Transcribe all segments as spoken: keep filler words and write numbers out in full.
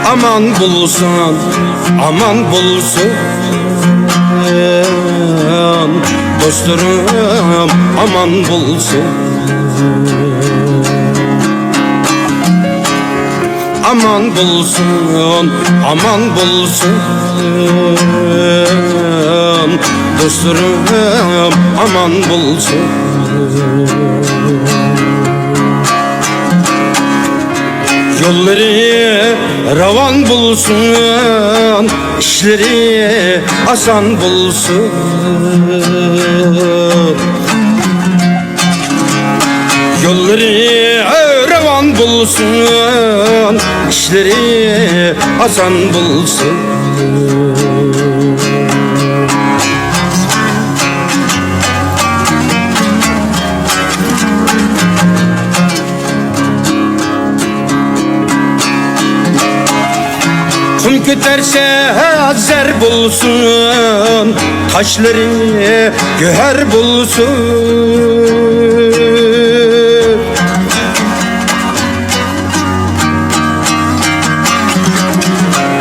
ئامان بولسۇن، ئامان بولسۇن، دوستلىرىم ئامان بولسۇن. ئامان بولسۇن، ئامان بولسۇن، دوستلىرىم ئامان بولسۇن. يوللىرى راۋان بولسۇن، ئىشلىرى ئاسان بولسۇن. يوللىرى راۋان بولسۇن، ئىشلىرى ئاسان بولسۇن. قۇم كۆتەرسە زەر بولسۇن، تاشلىرى گۆھەر بولسۇن.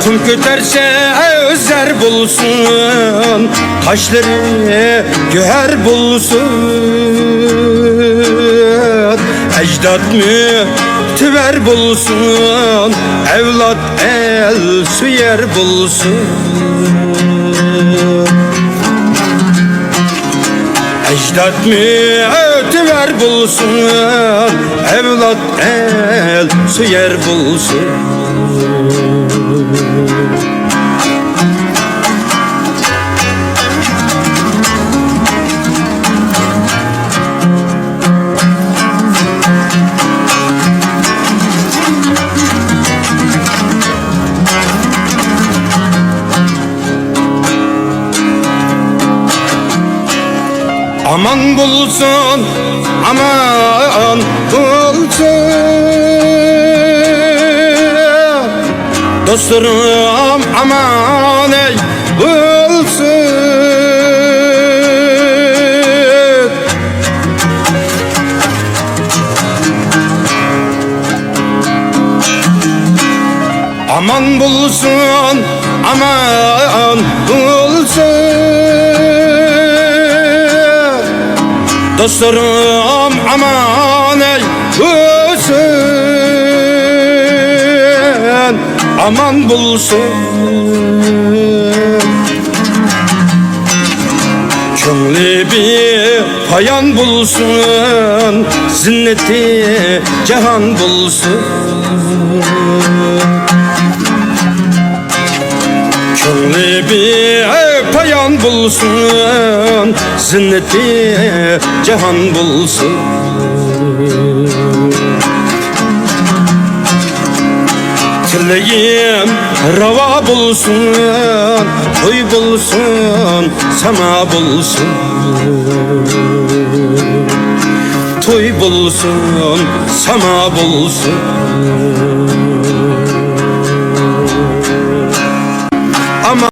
قۇم كۆتەرسە زەر بولسۇن، تاشلىرى گۆھەر بولسۇن. ئەجداد مۆتىۋەر بولسۇن، ئەۋلاد ئەل سۆيەر بولسۇن. ئەجداد مۆتىۋەر بولسۇن، ئەۋلاد ئەل سۆيەر بولسۇن. ئامان بولسۇن، ئامان بولسۇن، دوستلىرىم ئامان ئەي بولسۇن. ئامان بولسۇن، ئامان بولسۇن، دوستلىرىم ئامان ئەي بولسۇن، ئامان بولسۇن. كۆڭلى بىر پايان بولسۇن، زىننىتى جاھان بولسۇن. كۆڭلى بىر پايان بولسۇن، زىننىتى جاھان بولسۇن. تىلىگىم راۋا بولسۇن، توي بولسۇن، ساما بولسۇن. توي بولسۇن، ساما بولسۇن.